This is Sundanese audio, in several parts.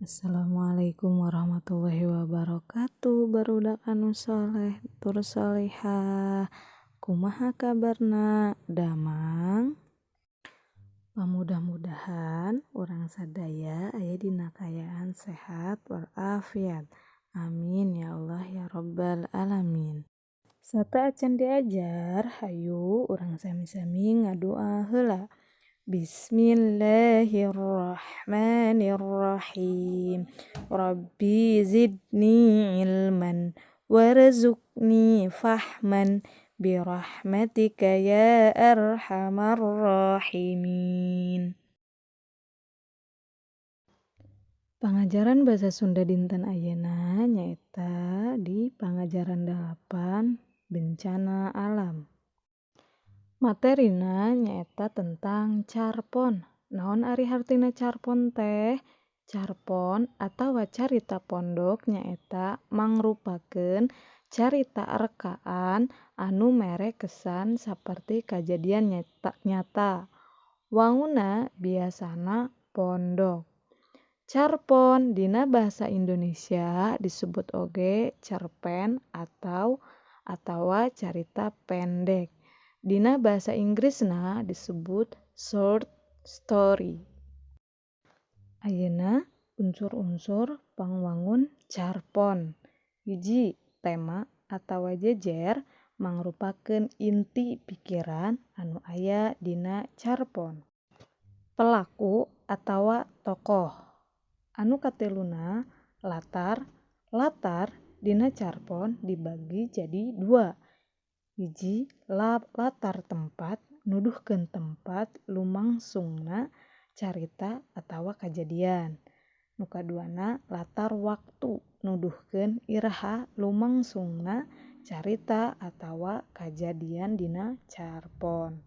Assalamualaikum warahmatullahi wabarakatuh. Barudak anu soleh tur solehah, kumaha kabarna? Damang? Pamudah-mudahan urang sadaya aya dina kaayaan sehat walafiat. Amin ya Allah ya Rabbal alamin. Sateuacan diajar, hayu urang sami-sami ngadoa heula. Bismillahirrahmanirrahim. Rabbi zidni ilman warzuqni fahman birahmatika ya arhamar rahimin. Pangajaran bahasa Sunda dinten ayeuna nyaeta di pangajaran 8 bencana alam. Materina nyaeta tentang carpon. Naon ari hartina carpon teh? Carpon atawa carita pondok nyaeta mangrupakeun carita rekaan anu mere kesan saperti kajadian nyata. Wanguna biasana pondok. Carpon dina bahasa Indonesia disebut oge cerpen atau atawa carita pendek. Dina bahasa Inggrisna disebut short story. Ayeuna unsur-unsur pangwangun carpon. Hiji, tema atawa jejer mangrupakeun inti pikiran anu aya dina carpon. Pelaku atawa tokoh. Anu katiluna latar. Latar dina carpon dibagi jadi dua. Hiji, latar tempat nuduhkeun tempat lumangsungna carita atawa kajadian. Nu kaduana latar waktu nuduhkeun iraha lumangsungna carita atawa kajadian dina carpon.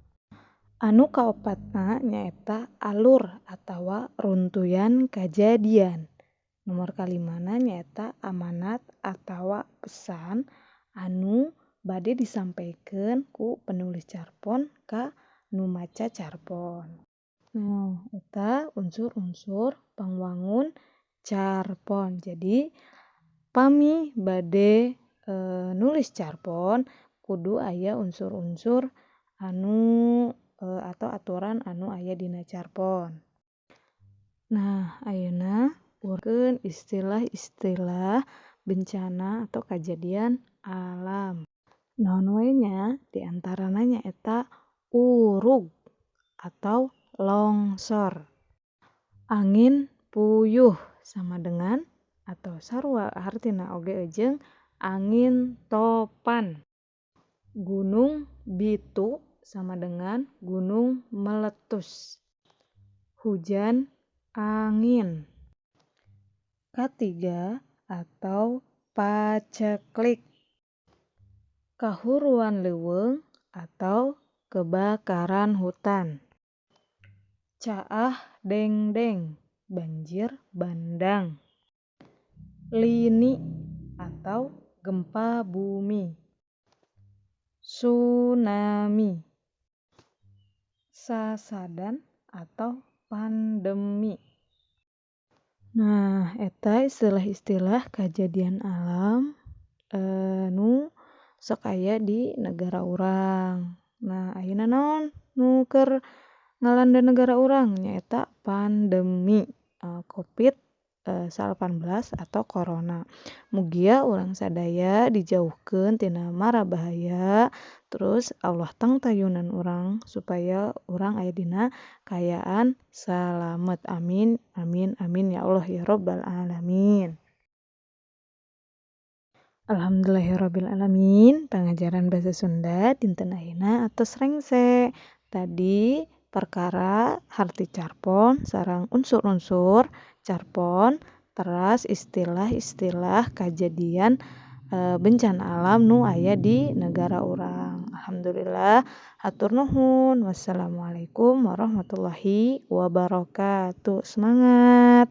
Anu kaopatna nyaeta alur atawa runtuyan kajadian. Nomor kalimana nyaeta amanat atawa pesan anu bade disampaikeun ku penulis carpon ka nu maca carpon. Nah, eta unsur-unsur pangwangun carpon. Jadi pami bade nulis carpon kudu aya unsur-unsur anu atau aturan anu aya dina carpon. Nah, ayeuna urkeun istilah-istilah bencana atau kajadian alam. Naon wae nya diantarana nyaeta urug atau longsor, angin puyuh sama dengan atau sarua hartina oge jeung angin topan, gunung bitu sama dengan gunung meletus, hujan angin. Katiga atau paceklik, kahuruan leuweung atau kebakaran hutan, caah dengdeng banjir bandang, lini atau gempa bumi, tsunami, sasadan atau pandemi. Nah, eta istilah-istilah kajadian alam nu sok aya di negara urang. Nah, ayeuna naon nu keur ngalanda negara urang? Nyaeta pandemi Covid 19 atau corona. Mugia urang sadaya dijauhkeun tina mara bahaya, terus Allah tangtayunan urang supaya urang aya dina kaayaan salamet. Amin amin amin ya Allah ya Rabbal alamin. Alhamdulillahirabbil alamin. Pangajaran bahasa Sunda dinten ayeuna atos rengse. Tadi perkara harti carpon sareng unsur-unsur carpon, teras istilah-istilah kajadian bencana alam nu aya di negara urang. Alhamdulillah, hatur nuhun. Wassalamualaikum warahmatullahi wabarakatuh. Semangat.